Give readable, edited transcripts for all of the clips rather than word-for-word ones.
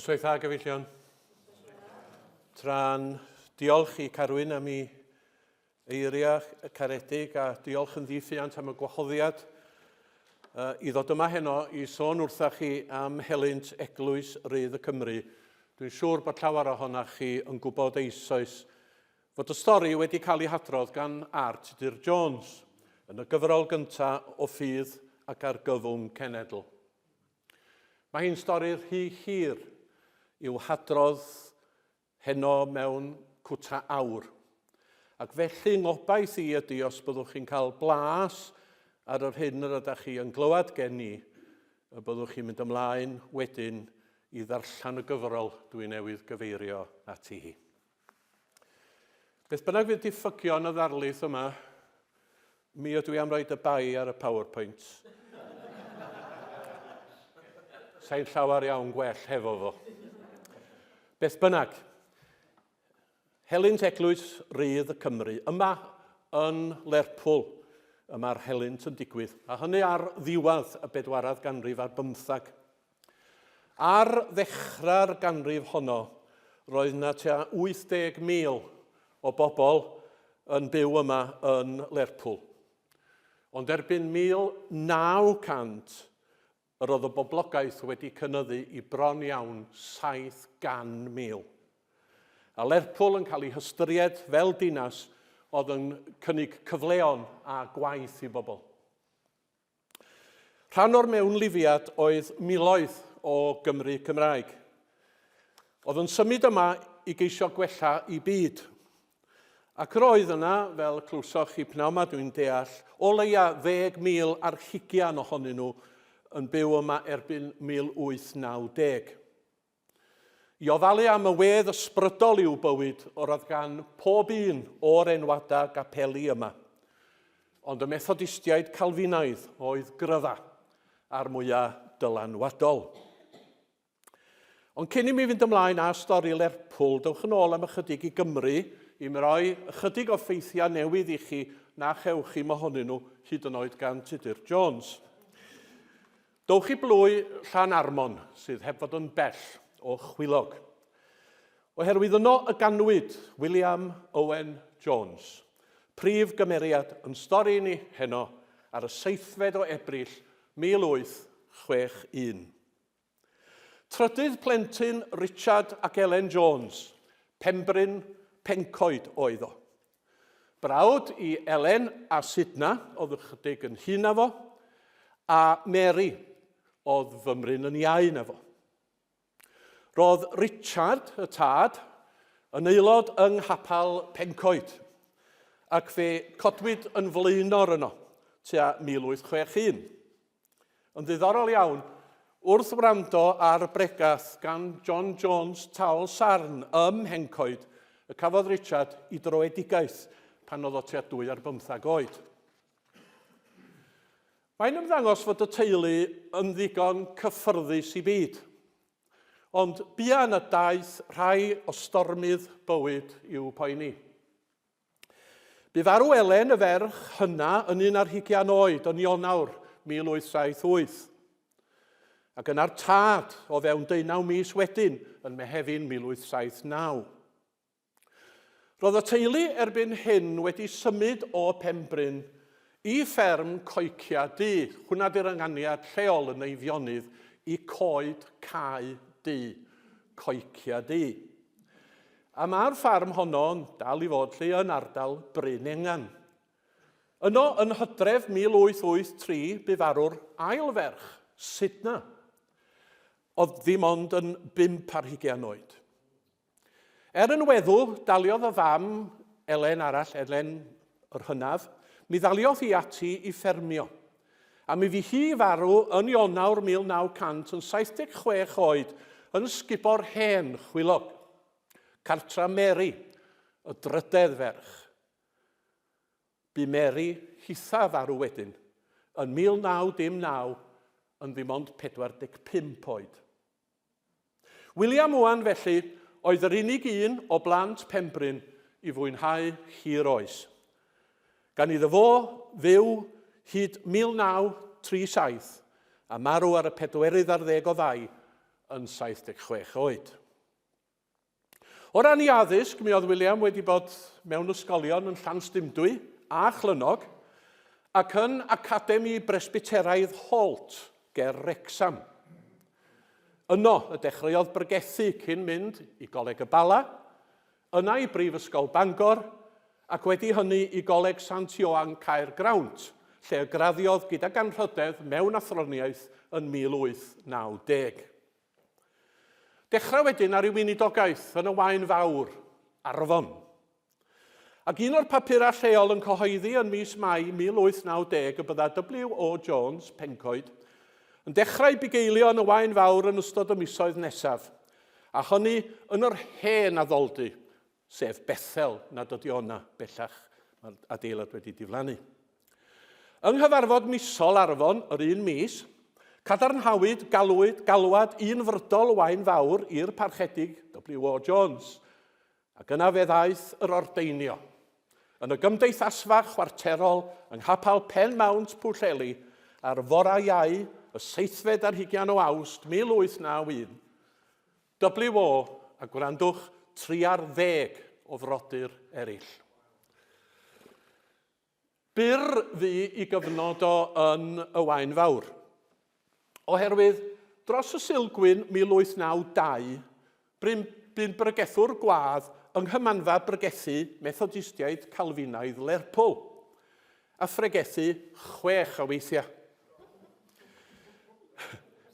Noswaith dda, gyfeillion. Tra'n diolch i Carwyn am ei eiriau caredig a diolch yn ddiffuant am y gwahoddiad i ddod yma heno i sôn wrthach chi am helynt Eglwys Rydd y Cymru. Dwi'n siŵr bod llawer ohonoch chi yn gwybod eisoes fod y stori wedi cael ei hadrodd gan R. Tudur Jones yn y gyfrol gyntaf o Ffydd ac Argyfwng Cenedl. Mae hi'n stori rhy hir i'w hadrodd heno mewn cwta awr. Ac felly ngobaith i ydy os byddwch chi'n cael blas ar yr hyn yr ydych chi yn glywed gen i, y byddwch chi'n mynd ymlaen wedyn i ddarllen y gyfrol dwi newydd gyfeirio ati hi. Beth bynnag fydd diffygion y ddarlith yma, mi ydw i am roed y bai ar y PowerPoint. Sa'n llawer iawn gwell hefo fo. Beth bynnag, Helynt Eglwys Rydd y Cymru, yma yn Lerpwl, y mae'r helynt yn digwydd, a hynny ar ddiwedd y bedwaredd ganrif ar bymthag. Ar ddechrau'r ganrif honno, roedd yna tua 80,000 o bobl yn byw yma yn Lerpwl. Ond erbyn 1900, yr oedd y boblogaeth wedi cynyddu i bron iawn 700,000. A Lerpwl yn cael ei hystyried fel dinas oedd yn cynnig cyfleon a gwaith i bobl. Rhan o'r mewnlifiad oedd miloedd o Gymry Cymraeg, oedd yn symud yma i geisio gwella i byd. Ac roedd yna, fel clywsoch chi pnawn 'ma dwi'n deall, o leia 10,000 ar hugian ohonyn nhw yn byw yma erbyn 1890. I ofalu am y wedd ysbrydol i'w bywyd o'r oedd gan pob un o'r enwadau gapeli yma. Ond y Methodistiaid Calfinaidd oedd gryfa a'r mwyaf dylanwadol. Ond cyn i mi fynd ymlaen â stori Lerpwl, dewch yn ôl am ychydig i Gymru i mi roi ychydig o ffeithiau newydd i chi na chewch chi mohonyn nhw hyd yn oed gan Tudur Jones. Dowch i blwy Llanarmon, sydd heb fod yn bell o Chwilog. Oherwydd yno y ganwyd William Owen Jones, prif gymeriad yn stori ni heno ar y seithfed o Ebrill 1861. Trydydd plentyn Richard ac Ellen Jones, Penbryn Pencoed oedd o. Brawd i Ellen a Sidna, oedd ychydig yn hŷn na fo, a Mary, oedd fymryn yn iau na fo. Roedd Richard, y tad, yn aelod yng Nghapel Pencoed, ac fe codwyd yn flaenor yno tua 1861. Yn ddiddorol iawn, wrth wrando ar bregath gan John Jones Tal Sarn ym Mhencoed, y cafodd Richard i droedigaeth pan oedd o tua dwy ar bymthag oed. Mae'n ymddangos fod y teulu yn ddigon cyffyrddus i byd. Ond buan y daeth rhai o stormydd bywyd i'w poeni. Bu farw Elen, y ferch hyna, yn un ar hugian oed yn Ionawr 1878. Ac yna'r tad o fewn deunaw mis wedyn yn Mehefin 1879. Roedd y teulu erbyn hyn wedi symud o Penbryn i fferm Coecia Du, hwnna di'r ynganiad lleol yn Eifionydd i Coed Cae Du, Coecia Du. A mae'r ffarm honno'n dal i fod lle yn ardal Bryn Engan. Yno, yn Hydref 1883, bu farw'r ail ferch, Sidna, oedd ddim ond yn bump ar hugain oed. Er yn weddw, daliodd y fam, Elen arall, Elen yr hynaf, mi ddaliodd hi ati i ffermio. A mi fu hi farw yn Ionawr 1900 yn 76 oed yn sgubo'r hen chwilog. Cartra Mary, y drydedd ferch. Bu Mary hitha farw wedyn yn 1909 yn ddim ond 45 oed. William Owen felly oedd yr unig un o blant Penbryn i fwynhau hir oes. Gan iddo fo fyw hyd 1937 a marw ar y pedwerydd ar ddeg o Fai yn 76 oed. O ran ei addysg, mi oedd William wedi bod mewn ysgolion yn Llanstymdwy a Chlynnog, ac yn Academi Bresbyteraidd Holt ger Wrecsam. Yno y dechreuodd bregethu cyn mynd i Goleg y Bala, yna i Brifysgol Bangor, ac wedi hynny i Goleg Sant Ioan Caergrawnt, lle y graddiodd gydag anrhydedd mewn athroniaeth yn 1890. Dechrau wedyn ar ei weinidogaeth yn y Waen Fawr, Arfon. Ac un o'r papurau lleol yn cyhoeddi yn mis Mai 1890 y bydda W.O. Jones, Pencoed, yn dechrau bugeilio yn y Waen Fawr yn ystod y misoedd nesaf, a hynny yn yr hen addoldy, sef Bethel, nad ydy o'na bellach, mae'r adeilad wedi diflannu. Yng nghyfarfod misol Arfon yr un mis, cadarnhawyd galwyd galwad unfrydol Waun Fawr i'r Parchedig W.O. Jones, ac yna fe ddaeth yr ordeinio. Yn y Gymdeithasfa Chwarterol yng Nghapel Pen Mount, Pwllheli, ar fora Iau, y seithfed ar hugain o Awst 1891, WO, a gwrandwch, triar ddeg o frodyr eraill. Byr fu i gyfnod o yn y Waen Fawr. Oherwydd, dros y Sulgwyn 1892, bu'n bu'n bregethwr gwadd yng Nghymanfa Bregethu Methodistiaid Calfinaidd Lerpwl, a phregethu chwech o weithiau.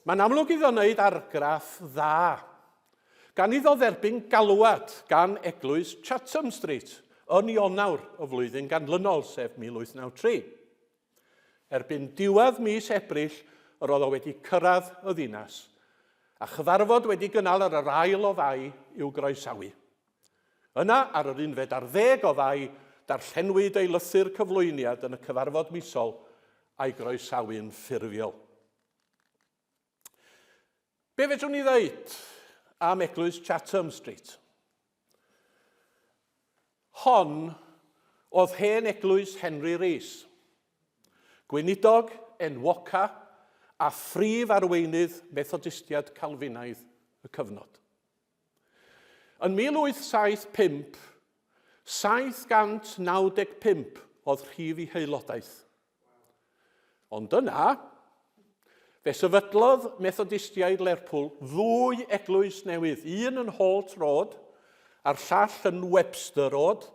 Mae'n amlwg iddo wneud argraff dda, gan iddo dderbyn galwad gan eglwys Chatham Street yn Ionawr y flwyddyn ganlynol, sef 1893. Erbyn diwedd mis Ebrill yr oedd o wedi cyrraedd y ddinas, a chyfarfod wedi gynnal ar yr ail o Fai i'w groesawu. Yna, ar yr unfed ar ddeg o Fai, darllenwyd ei lythyr cyflwyniad yn y cyfarfod misol a'i groesawu'n ffurfiol. Be fedrwn ni ddeud am eglwys Chatham Street? Hon oedd hen eglwys Henry Rees, gweinidog enwoca a phrif arweinydd Methodistiaid Calfinaidd y cyfnod. Yn 1875, 795 oedd rhif ei haelodaeth. Ond yna, fe sefydlodd Methodistiaid Lerpwl ddwy eglwys newydd, un yn Holt Road a'r llall yn Webster Road,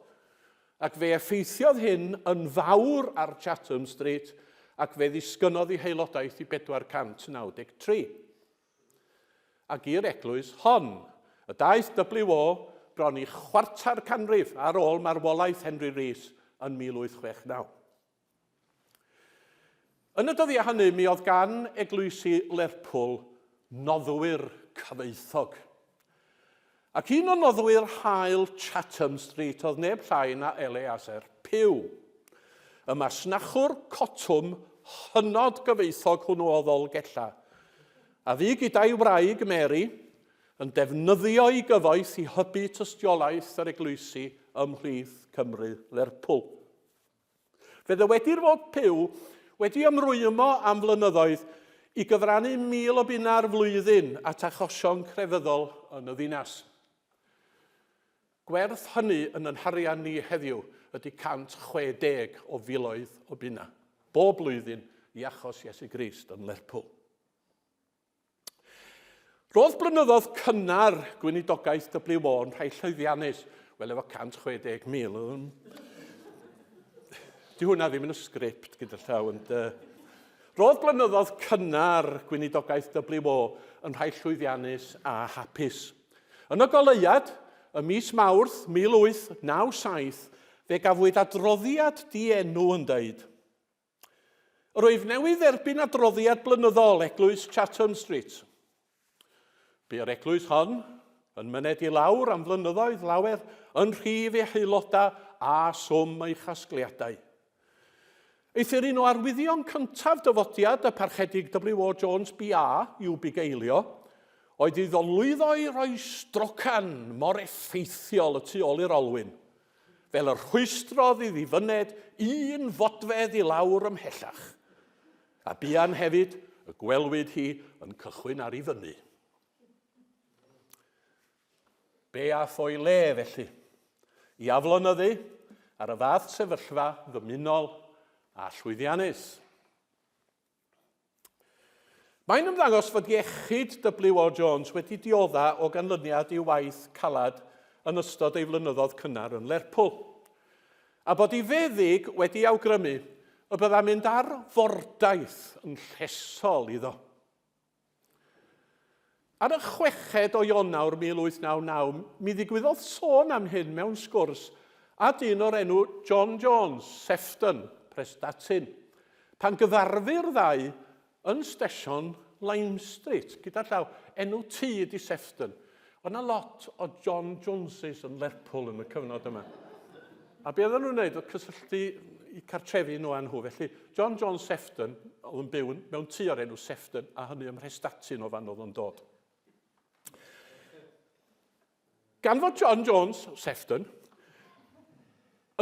ac fe effeithiodd hyn yn fawr ar Chatham Street ac fe ddisgynnodd ei haelodaeth i 493. Ac i'r eglwys hon, y daeth WO bron i chwarter canrif ar ôl marwolaeth Henry Rees yn 1869. Yn y dyddiau hynny, mi oedd gan eglwysi Lerpwl noddwyr cyfoethog. Ac un o noddwyr hael Chatham Street oedd neb llai na Eleazer Pugh, y masnachwr cotwm hynod gyfoethog hwnnw o Ddolgellau, a fu gyda'i wraig Mary yn defnyddio'i gyfoeth i hybu tystiolaeth yr eglwysi ymhlith Cymry Lerpwl. Fe ddywedir fod Pugh wedi ymrwymo am flynyddoedd i gyfrannu 1,000 o bunnau'r flwyddyn at achosion crefyddol yn y ddinas. Gwerth hynny yn yn harian ni heddiw ydy 160 o filoedd o bunnau, bob blwyddyn i achos Iesu Grist yn Lerpwl. Roedd blynyddoedd cynnar gweinidogaeth WO yn rhai llwyddiannus, wel efo 160,000. Di hwnna ddim yn y sgript gyda llaw, ond uh, roedd blynyddoedd cynnar gweinidogaeth WO yn rhai llwyddiannus a hapus. Yn y goleuad, ym mis Mawrth 1897, fe gafwyd adroddiad dienw yn dweud, Yr wyf newydd dderbyn adroddiad blynyddol Eglwys Chatham Street. Bu'r eglwys hon yn myned i lawr am flynyddoedd lawer yn rhif ei haelodau a swm ei chasgliadau. Eithr un o arwyddion cyntaf dyfodiad y Parchedig W.O. Jones BA i'w bugeilio oedd iddo lwyddo i roi strocan mor effeithiol y tu ôl i'r olwyn, fel y rhwystrodd iddi fyned un fodfedd i lawr ymhellach, a buan hefyd y gwelwyd hi yn cychwyn ar i fyny. Be ath o'i le, felly, i aflonyddu ar y fath sefyllfa ddymunol a llwyddiannus? Mae'n ymddangos fod iechyd W.O. Jones wedi diodda o ganlyniad i'w waith caled yn ystod ei flynyddoedd cynnar yn Lerpwl, a bod ei feddyg wedi awgrymu y bydda mynd ar fordaith yn llesol iddo. Ar y chweched o Ionawr 1899, mi ddigwyddodd sôn am hyn mewn sgwrs â dyn o'r enw John Jones, Sefton, Prestatyn, pan gyfarfu'r ddau yn stesion Lime Street. Gyda llaw, enw tŷ ydi Sefton. Oedd 'na lot o John Joneses yn Lerpwl yn y cyfnod yma. A be oedden nhw'n wneud oedd cysylltu i cartrefi nhw â nhw. Felly, John Jones Sefton oedd yn byw mewn tŷ o'r enw Sefton, a hynny ym Mhrestatyn o fan oedd o'n dod. Gan fod John Jones Sefton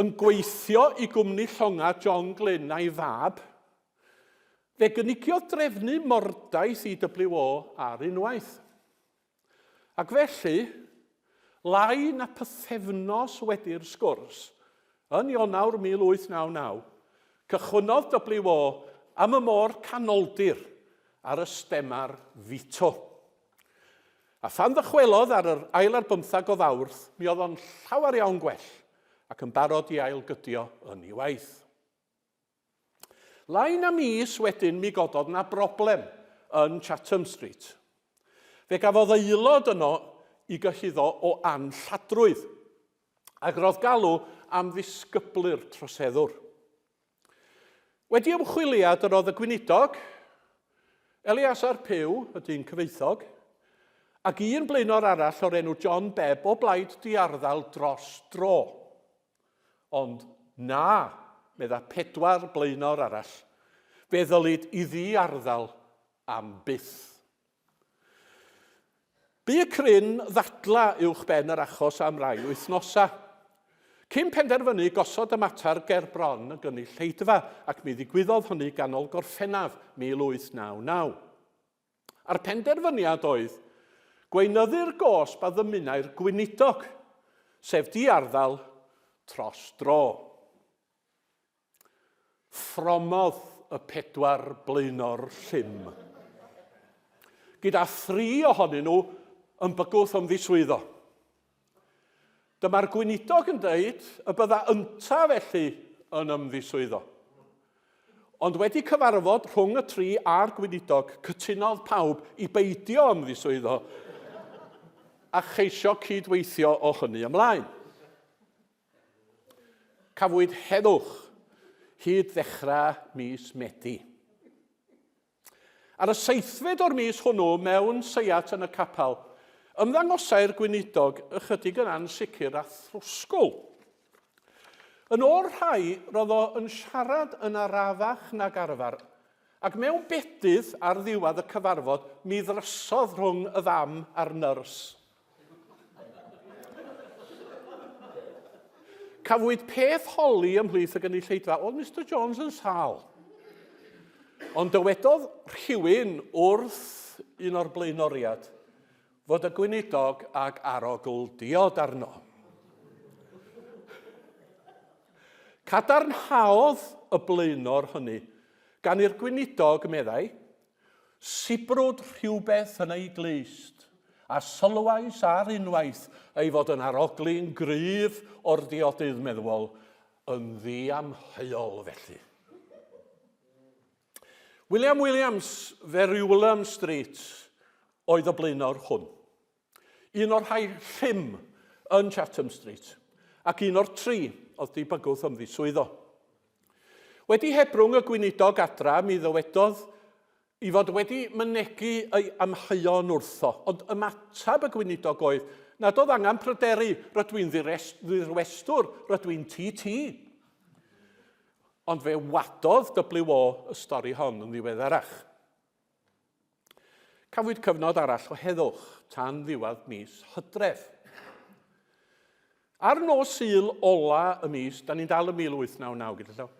yn gweithio i gwmni llonga John Glyn a'i fab, fe gynigiodd drefnu mordaith i WO ar unwaith. Ac felly, lai na pythefnos wedi'r sgwrs, yn Ionawr 1899, cychwynnodd WO am y môr Canoldir ar y stemar Vito. A phan ddychwelodd ar yr ail ar bymthag o Fawrth, mi oedd o'n llawer iawn gwell ac yn barod i ailgydio yn ei waith. Lai na mis wedyn mi gododd 'na broblem yn Chatham Street. Fe gafodd aelod yno i gyhuddo o anlladrwydd, ac roedd galw am ddisgyblu'r troseddwr. Wedi ymchwiliad yr oedd y gweinidog, Eleazar Pugh, y dyn cyfoethog, ac un blaenor arall o'r enw John Bebb o blaid diarddel dros dro. Ond na, medda pedwar blaenor arall, fe ddylid i ddi-arddel am byth. Bu y cryn ddadla uwch ben yr achos am rai wythnosau, cyn penderfynu gosod y mater ger bron y gynulleidfa, ac mi ddigwyddodd hynny ganol Gorffennaf 1899. A'r penderfyniad oedd gweinyddu'r gosb a ddymunai'r gweinidog, sef diarddel tros dro. Ffromodd y pedwar blaenor llym, gyda thri ohonyn nhw yn bygwth ymddiswyddo. Dyma'r gweinidog yn dweud y bydda ynta felly yn ymddiswyddo. Ond wedi cyfarfod rhwng y tri a'r gweinidog, cytunodd pawb i beidio ymddiswyddo a cheisio cyd-weithio o hynny ymlaen. Cafwyd heddwch hyd ddechrau mis Medi. Ar y seithfed o'r mis hwnnw, mewn seiat yn y capel, ymddangosai'r gweinidog ychydig yn ansicr a thrwsgwl. Yn ôl rhai, roedd o yn siarad yn arafach nag arfer, ac mewn bedydd ar ddiwedd y cyfarfod, mi ddrysodd rhwng y fam a'r nyrs. Cafwyd peth holi ymhlith y gynulleidfa, oedd Mister Jones yn sâl? Ond dywedodd rhywun wrth un o'r blaenoriad fod y gweinidog ag arogl diod arno. Cadarnhaodd y blaenor hynny gan i'r gweinidog, meddai, Sibrwd rhywbeth yn ei glust, a sylwais ar unwaith ei fod yn arogli'n gryf o'r diodydd meddwol, yn ddiamheuol felly. William Williams, Verulam Street, oedd y blaenor hwn. Un o'r rhai llym yn Chatham Street, ac un o'r tri oedd di bygwth ymddiswyddo. Wedi hebrwng y gweinidog adra, mi ddywedodd i fod wedi mynegi ei amheuon wrtho, ond ymateb y gweinidog oedd nad oedd angen pryderu, rydw i'n ddirwestwr, rydw i'n TT. Ond fe wadodd WO y stori hon yn ddiweddarach. Cafwyd cyfnod arall o heddwch tan ddiwedd mis Hydref. Ar nos Sul ola y mis, da ni'n dal yn 1899 gyda llaw.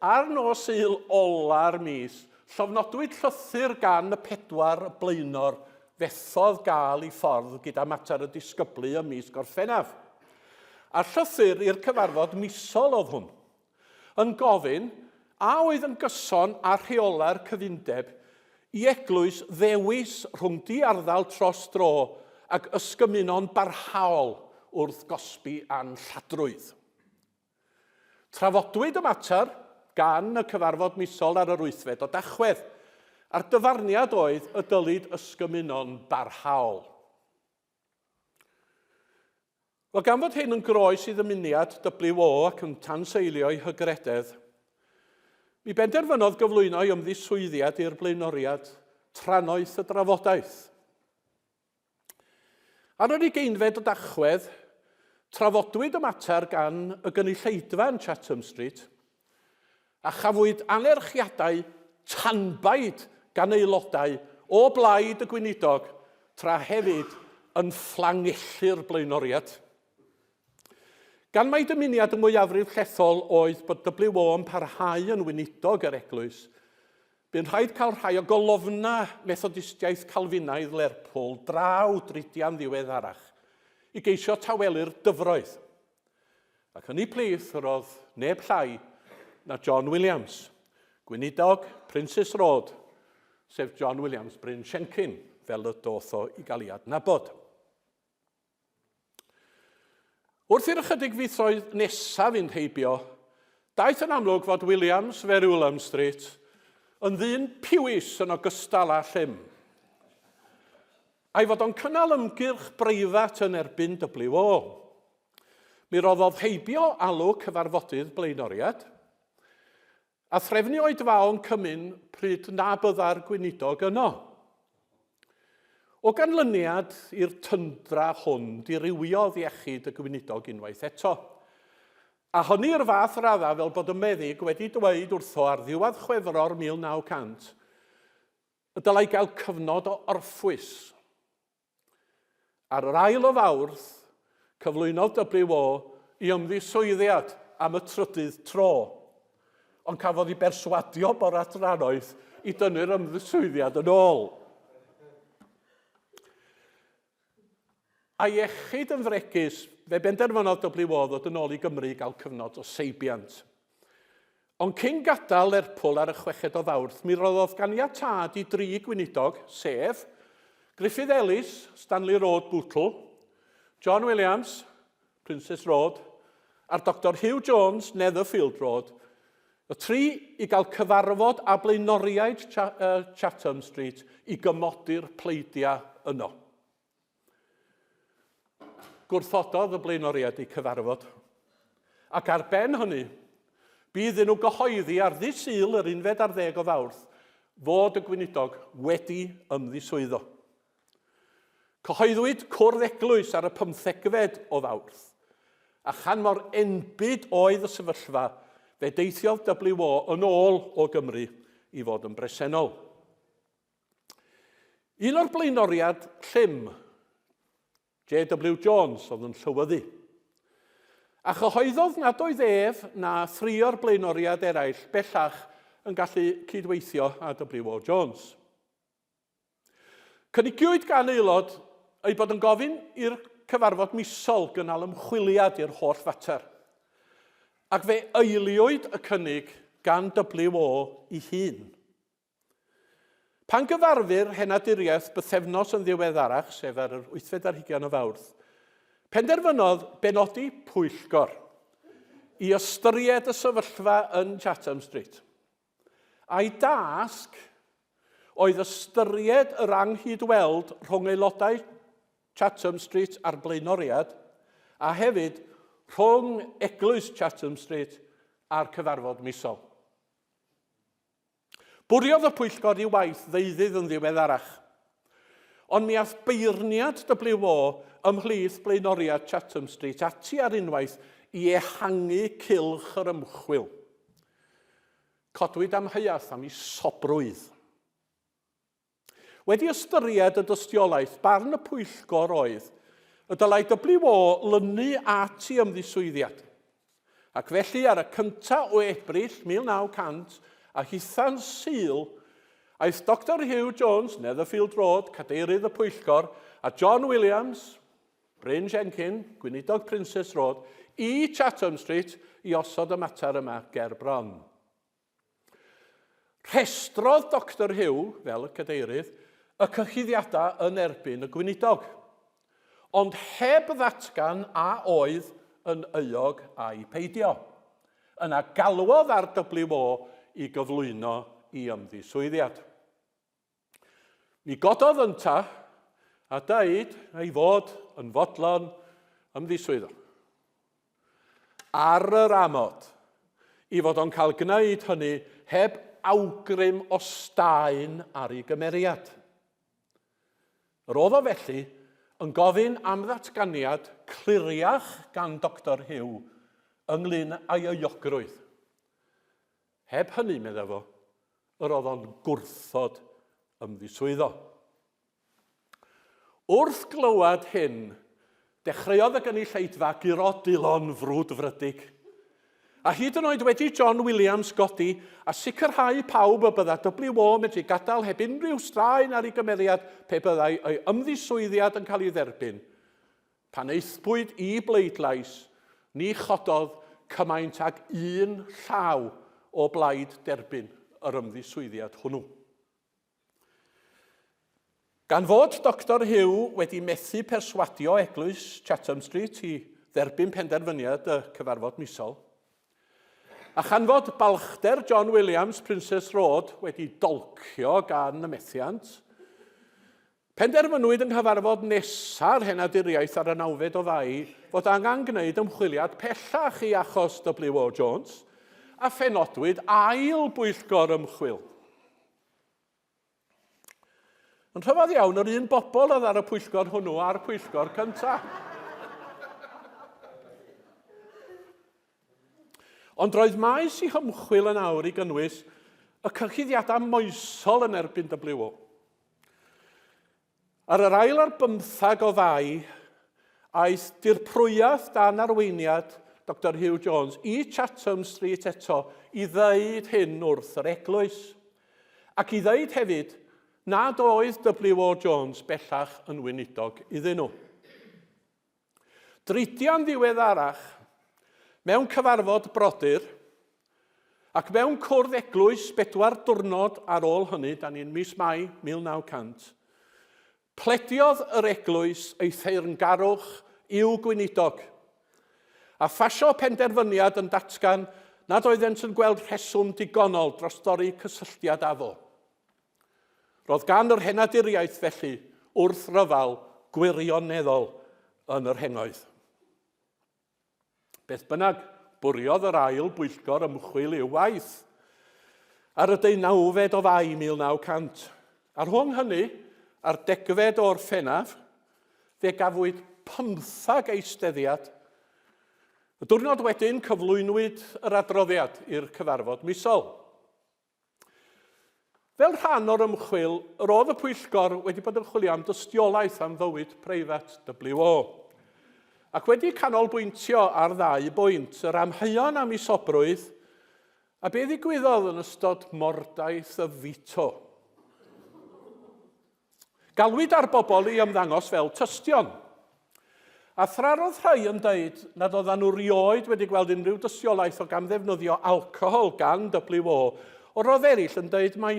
Ar nos Sul ola'r mis, llofnodwyd llythyr gan y pedwar blaenor fethodd gael ei ffordd gyda mater y disgyblu ym mis Gorffennaf. A'r llythyr i'r cyfarfod misol oedd hwn. yn gofyn a oedd yn gyson â rheolau'r cyfundeb i eglwys ddewis rhwng diarddel tros dro ac ysgymuno'n barhaol wrth gosbi anlladrwydd. Trafodwyd y mater gan y cyfarfod misol ar yr wythfed o Dachwedd, a'r dyfarniad oedd y dylid ysgymuno'n barhaol. Wel, gan fod hyn yn groes i ddymuniad WO ac yn tanseilio'i hygrededd, mi benderfynodd gyflwyno'i ymddiswyddiad i'r blaenoriad trannoeth y drafodaeth. Ar yr ugeinfed o Dachwedd, trafodwyd y mater gan y gynulleidfa yn Chatham Street, a chafwyd anerchiadau tanbaid gan aelodau o blaid y gweinidog tra hefyd yn fflangellu'r blaenoriaid. Gan mai dymuniad y mwyafrif llethol oedd bod WO yn parhau yn weinidog yr eglwys, bu'n rhaid cael rhai o golofnau Methodistiaeth Calfinaidd Lerpwl draw dridiau'n ddiweddarach i geisio tawelu'r dyfroedd. Ac yn eu plith yr oedd neb llai na John Williams, gweinidog Princes Road, sef John Williams Bryn Siencyn, fel y doth o i gael ei adnabod. Wrth i'r ychydig fisoedd nesaf fynd heibio, daeth yn amlwg fod Williams Verulam Street yn ddyn piwis yn ogystal â llym. A'i fod o'n cynnal ymgyrch breifat yn erbyn WO. Mi roddodd heibio alw cyfarfodydd blaenoriaid, a threfnu oedfaon cymun pryd na bydda'r gweinidog yno. O ganlyniad i'r tyndra hwn, dirywiodd iechyd y gweinidog unwaith eto. A hynny i'r fath raddau fel bod y meddyg wedi dweud wrtho ar ddiwedd Chwefror 1900 y dylai gael cyfnod o orffwys. Ar yr ail o Fawrth, cyflwynodd WO i ymddiswyddiad am y trydydd tro, ond cafodd ei berswadio bore drannoeth i dynnu'r ymddiswyddiad yn ôl. A'i iechyd yn fregus, fe benderfynodd WO ddod yn ôl i Gymru i gael cyfnod o seibiant. Ond cyn gadael Lerpwl ar y chweched o Fawrth, mi roddodd ganiatâd i dri gweinidog, sef Griffith Ellis, Stanley Road, Bootle, John Williams, Princess Road, a'r Doctor Hugh Jones, Netherfield Road, y tri i gael cyfarfod â blaenoriaid Chatham Street i gymodi'r pleidiau yno. Gwrthododd y blaenoriaid eu cyfarfod, ac ar ben hynny, bu iddyn nhw gyhoeddi ar ddydd Sul yr unfed ar ddeg o Fawrth fod y gweinidog wedi ymddiswyddo. Cyhoeddwyd cwrdd eglwys ar y pymthegfed o Fawrth, a chan mor enbyd oedd y sefyllfa, fe deithiodd WO yn ôl o Gymru i fod yn bresennol. Un o'r blaenoriad llym, J.W. Jones, oedd yn llywyddu. A chyhoeddodd nad oedd ef na thri o'r blaenoriad eraill bellach yn gallu cydweithio â W.O. Jones. Cynigiwyd gan aelod ei bod yn gofyn i'r cyfarfod misol gynnal ymchwiliad i'r holl fater. Ac fe eiliwyd y cynnig gan W.O. ei hun. Pan gyfarfu'r henaduriaeth bythefnos yn ddiweddarach, sef ar yr wythfed ar hugain o Fawrth, penderfynodd benodi pwyllgor i ystyried y sefyllfa yn Chatham Street. A'i dasg oedd ystyried yr anghydweld rhwng aelodau Chatham Street a'r blaenoriad, a hefyd rhwng Eglwys Chatham Street a'r cyfarfod misol. Bwriodd y pwyllgor i'w waith ddeuddydd yn ddiweddarach. Ond mi ath beirniad WO ymhlith blaenoriaid Chatham Street ati ar unwaith i ehangu cylch yr ymchwil. Codwyd amheuaeth am ei sobrwydd. Wedi ystyried y dystiolaeth, barn y pwyllgor oedd y dylai WO lynu at ei ymddiswyddiad. Ac felly ar y cyntaf o Ebrill 1900, a hitha'n Sul, aeth Doctor Hugh Jones, Netherfield Road, cadeirydd y pwyllgor, a John Williams, Bryn Jenkin, gweinidog Princess Road, i Chatham Street i osod y mater yma ger bron. Rhestrodd Doctor Hugh, fel y cadeirydd, y cyhuddiadau yn erbyn y gweinidog, ond heb ddatgan a oedd yn euog ai peidio. Yna galwodd ar WO i gyflwyno i ymddiswyddiad. Mi gododd ynta a dweud ei fod yn fodlon ymddiswyddo. Ar yr amod i fod o'n cael gwneud hynny heb awgrym o staen ar ei gymeriad. Yr oedd o felly yn gofyn am ddatganiad cliriach gan Doctor Hugh ynglyn â'i euogrwydd. Heb hynny, medda fo, yr oedd o'n gwrthod ymddiswyddo. Wrth glywed hyn, dechreuodd y gynulleidfa guro dwylo'n frwdfrydig. A hyd yn oed wedi John Williams godi a sicrhau pawb y bydda WO medru gadael heb unrhyw straen ar ei gymeriad pe byddai ei ymddiswyddiad yn cael ei dderbyn, Pan aethpwyd i bleidlais, ni chododd cymaint ag un llaw o blaid derbyn yr ymddiswyddiad hwnnw. Gan fod Doctor Hugh wedi methu perswadio eglwys Chatham Street i dderbyn penderfyniad y cyfarfod misol, a chan fod balchder John Williams, Princess Road, wedi dolcio gan y methiant, Penderfynwyd yng nghyfarfod nesa'r Henaduriaeth ar y nawfed o Fai fod angen gwneud ymchwiliad pellach i achos W.O. Jones, a phenodwyd ail bwyllgor ymchwil. Yn rhyfedd iawn, yr un bobl oedd ar y pwyllgor hwnnw a'r pwyllgor cyntaf. Ond roedd maes i hymchwil yn awr i gynnwys y cyhuddiadau moesol yn erbyn WO. Ar yr ail ar bymthag o Fai, aeth dirprwyaeth dan arweiniad Doctor Hugh Jones i Chatham Street eto i ddeud hyn wrth yr eglwys, ac i ddeud hefyd nad oedd W.O. Jones bellach yn weinidog iddyn nhw. Dridiau'n ddiweddarach, mewn cyfarfod brodyr, ac mewn cwrdd eglwys bedwar diwrnod ar ôl hynny, da ni'n mis Mai 1900, plediodd yr eglwys ei theyrngarwch i'w gweinidog, a phasio penderfyniad yn datgan nad oeddent yn gweld rheswm digonol dros dorri cysylltiad â fo. Roedd gan yr henaduriaeth felly wrthryfel gwirioneddol yn yr hengoedd. Beth bynnag, bwriodd yr ail bwyllgor ymchwil i'w waith ar y deunawfed o Fai 1900. A rhwng hynny a'r degfed o Orffennaf, fe gafwyd pymthag eisteddiad. Y diwrnod wedyn cyflwynwyd yr adroddiad i'r cyfarfod misol. Fel rhan o'r ymchwil, yr oedd y pwyllgor wedi bod yn chwilio am dystiolaeth am fywyd preifat WO, ac wedi canolbwyntio ar ddau bwynt, yr amheuon am ei sobrwydd a be ddigwyddodd yn ystod mordaith y Vito. Galwyd ar bobl i ymddangos fel tystion. A thra roedd rhai yn dweud nad oedden nhw rioed wedi gweld unrhyw dystiolaeth o gamddefnyddio alcohol gan WO, o roedd eraill yn dweud mai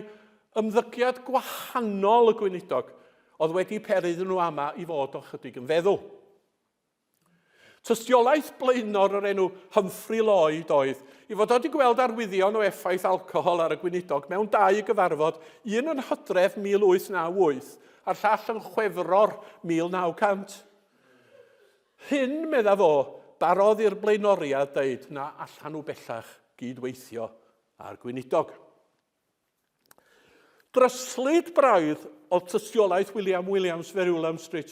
ymddygiad gwahanol y gweinidog oedd wedi peri iddyn nhw ama i fod o chydig yn feddw. Tystiolaeth blaenor o'r enw Humphrey Lloyd oedd i fod wedi gweld arwyddion o effaith alcohol ar y gweinidog mewn dau gyfarfod, un yn Hydref 1898 a'r llall yn Chwefror 1900. Hyn, medda fo, barodd i'r blaenoriaid ddeud na allan nhw bellach gyd-weithio â'r gweinidog. Dryslyd braidd oedd tystiolaeth William Williams Verulam Street.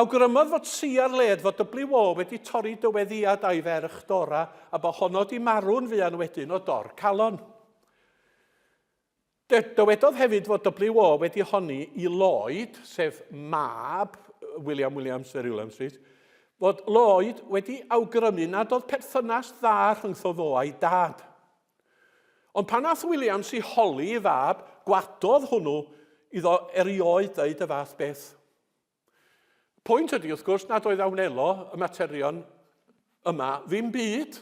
Awgrymodd fod si ar led fod WO wedi torri dyweddiad a'i ferch Dora a bod honno di marw'n fuan wedyn o dor calon. Dywedodd hefyd fod WO wedi honni i Lloyd, sef mab William Williams Verulam Street, fod Lloyd wedi awgrymu nad oedd perthynas dda rhyngtho fo a'i dad. Ond pan ath Williams i holi ei fab, gwadodd hwnnw iddo erioed ddeud y fath beth. Pwynt ydy, wrth gwrs, nad oedd a wnelo y materion yma ddim byd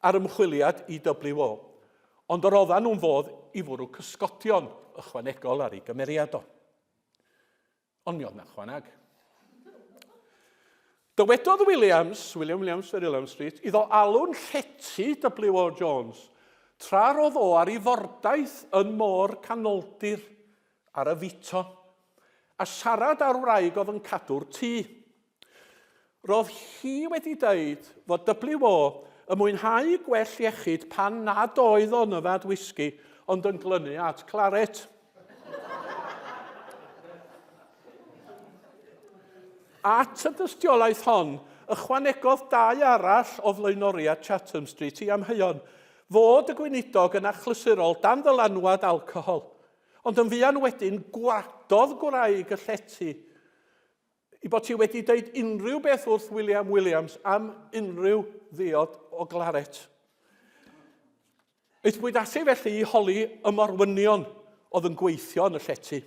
ar ymchwiliad i WO, ond yr oeddan nhw'n fodd i fwrw cysgodion ychwanegol ar ei gymeriad o. Ond mi oedd na chwanag. Dywedodd Williams, William Williams, Verulam Street, iddo alw'n llety W.O. Jones, tra roedd o ar ei fordaith yn môr Canoldir ar y Vito, a siarad â'r wraig oedd yn cadw'r tŷ. Roedd hi wedi dweud fod WO yn mwynhau gwell iechyd pan nad oedd o'n yfed wisgi ond yn glynu at claret. At y dystiolaeth hon, ychwanegodd dau arall o flaenoriaid Chatham Street i amheuon fod y gweinidog yn achlysurol dan ddylanwad alcohol. Ond yn fuan wedyn, gwadodd gwraig y llety i bod hi wedi dweud unrhyw beth wrth William Williams am unrhyw ddiod o glaret. Aethpwyd ati felly i holi y morwynion oedd yn gweithio yn y llety.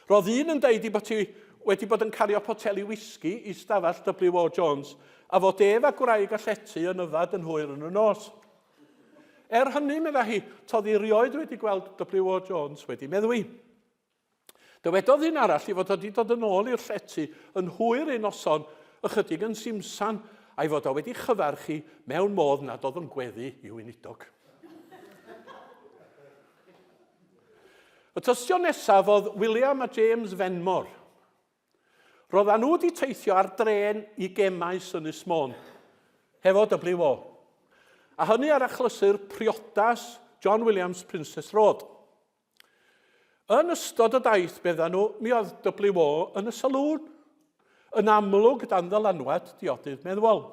Roedd un yn deud i bod hi wedi bod yn cario poteli wisgi i stafell W.O. Jones a fod ef a gwraig y llety yn yfed yn hwyr yn y nos. Er hynny, meddai hi, toedd hi rioed wedi gweld W.O. Jones wedi meddwi. Dywedodd un arall i fod wedi dod yn ôl i'r llety yn hwyr un noson, ychydig yn simsan, a'i fod o wedi chyfarch hi mewn modd nad oedd yn gweddu i weinidog. Y tystion nesaf oedd William a James Fenmore. Roeddan nhw wedi teithio ar drên i Gemaes Ynys Môn, hefo WO. A hynny ar achlysur priodas John Williams Princess Road. Yn ystod y daith, beddan nhw, mi oedd WO yn y salŵn, yn amlwg dan ddylanwad diodydd meddwol.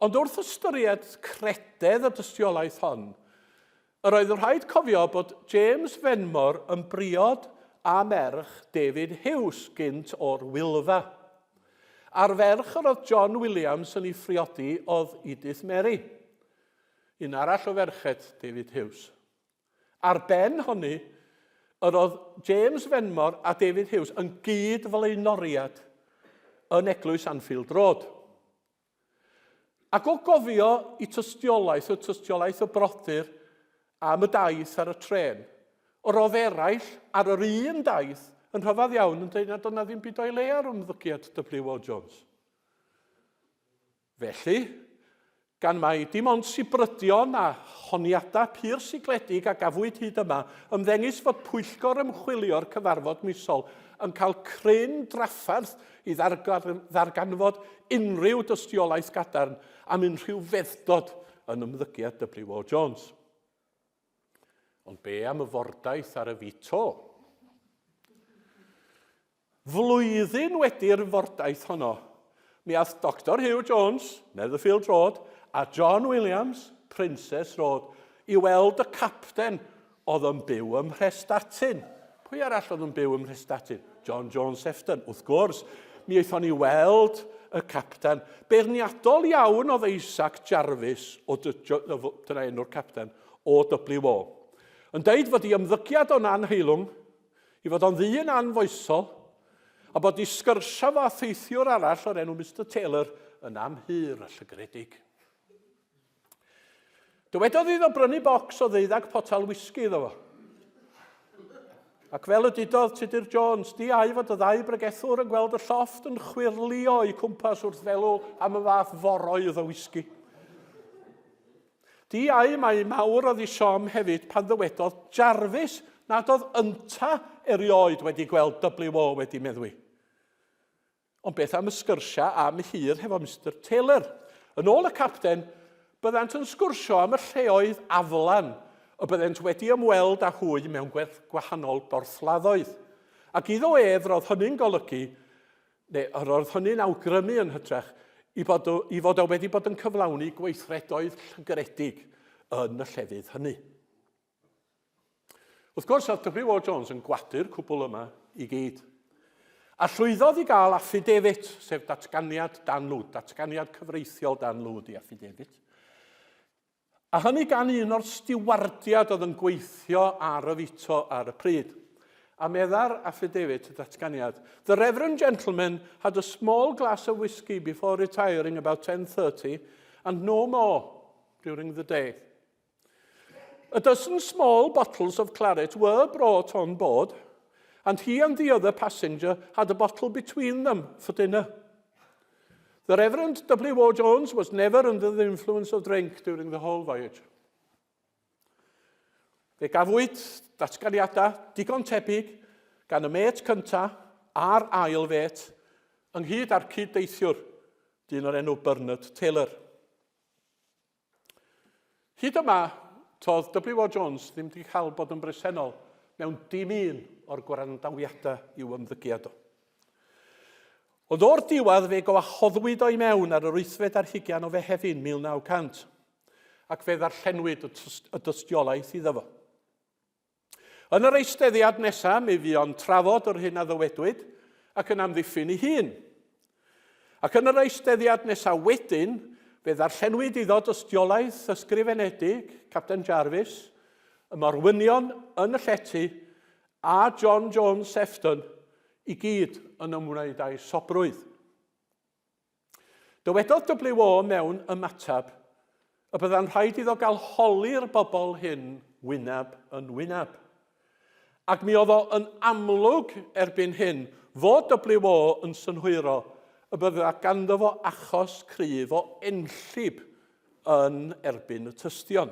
Ond wrth ystyried crededd y dystiolaeth hon, yr oedd yn rhaid cofio bod James Fenmore yn briod â merch David Hughes gynt o'r Wylfa. A'r ferch yr oedd John Williams yn ei phriodi oedd Edith Mary, un arall o ferched David Hughes. Ar ben hynny, yr oedd James Fenmore a David Hughes yn gyd-flaenoriad yn Eglwys Anfield Road. Ac o gofio i tystiolaeth, y tystiolaeth y brodyr am y daith ar y trên, yr oedd eraill ar yr un daith yn rhyfedd iawn yn dweud nad oedd na ddim byd o'i le ar ymddygiad W.O. Jones. Felly, gan mai dim ond sibrydion a honiadau pur sigledig a gafwyd hyd yma, ymddengys fod pwyllgor ymchwilio'r cyfarfod misol yn cael cryn drafferth i ddarganfod unrhyw dystiolaeth gadarn am unrhyw fedddod yn ymddygiad W.O. Jones. Ond be am y fordaith ar y Vito? Flwyddyn wedi'r fordaith honno, mi ath Doctor Hugh Jones, Netherfield Road, a John Williams, Princess Road, i weld y capten oedd yn byw ym Mhrestatyn. Pwy arall oedd yn byw ym Mhrestatyn? John Jones Sefton, wrth gwrs. Mi aethon ni weld y capten. Beirniadol iawn oedd Isaac Jarvis, o dyna enw'r capten, o WO. Yn deud fod ei ymddygiad o'n anheilwng, I fod o'n ddyn anfoesol, a bod i sgyrsia fo â theithiwr arall o'r enw Mister Taylor yn amhur a llygredig. Dywedodd iddo brynu bocs o ddeuddag potel wisgi iddo fo. Ac fel y dudodd Tudur Jones, diau fod y ddau bregethwr yn gweld y llofft yn chwyrlio o'u cwmpas wrth feddwl am y fath foroedd o wisgi. Diau mai mawr oedd ei siom hefyd pan ddywedodd Jarvis nad oedd ynta erioed wedi gweld WO wedi meddwi. Ond beth am y sgyrsiau am hir hefo Mister Taylor? Yn ôl y capten, byddant yn sgwrsio am y lleoedd aflan y byddent wedi ymweld â hwy mewn gwahanol borthladdoedd. Ac iddo ef, roedd hynny'n golygu neu yr oedd hynny'n awgrymu yn hytrach, i, bod o, i fod o wedi bod yn cyflawni gweithredoedd llygredig yn y llefydd hynny. Wrth gwrs, oedd W.O. Jones yn gwadu'r cwbl yma i gyd. A llwyddodd i gael affidavit, sef datganiad dan lwd, datganiad cyfreithiol dan lwd i affidavit. A hynny gan un o'r stiwardiad oedd yn gweithio ar y fito ar y pryd. A meddai'r affidavit, y datganiad, The Reverend gentleman had a small glass of whisky before retiring about 10.30 and no more during the day. A dozen small bottles of claret were brought on board, and he and the other passenger had a bottle between them for dinner. The Reverend W.O. Jones was never under the influence of drink during the whole voyage. Fe gafwyd datganiadau digon tebyg gan y mêt cyntaf a'r ail fêt, ynghyd â'r cyd-deithiwr, dyn o'r enw Bernard Taylor. Hyd yma, toedd W.O. Jones ddim wedi cael bod yn bresennol mewn dim un o'r gwrandawiadau i'w ymddygiad o. Ond o'r diwedd fe gwahoddwyd o i mewn ar yr wythfed ar hugian o Fehefin 1900, ac fe ddarllenwyd y dystiolaeth iddo fo. Yn yr eisteddiad nesaf, mi fuon trafod yr hyn a ddywedwyd ac yn amddiffyn ei hun. Ac yn yr eisteddiad nesaf wedyn, fe ddarllenwyd iddo dystiolaeth ysgrifenedig Capten Jarvis, y morwynion yn y llety a John Jones Sefton i gyd yn ymwneud â'i sobrwydd. Dywedodd WO mewn ymateb y byddai'n rhaid iddo gael holi'r bobl hyn wyneb yn wyneb. Ac mi oedd o yn amlwg erbyn hyn fod WO yn synhwyro y bydda ganddo fo achos cryf o enllib yn erbyn y tystion.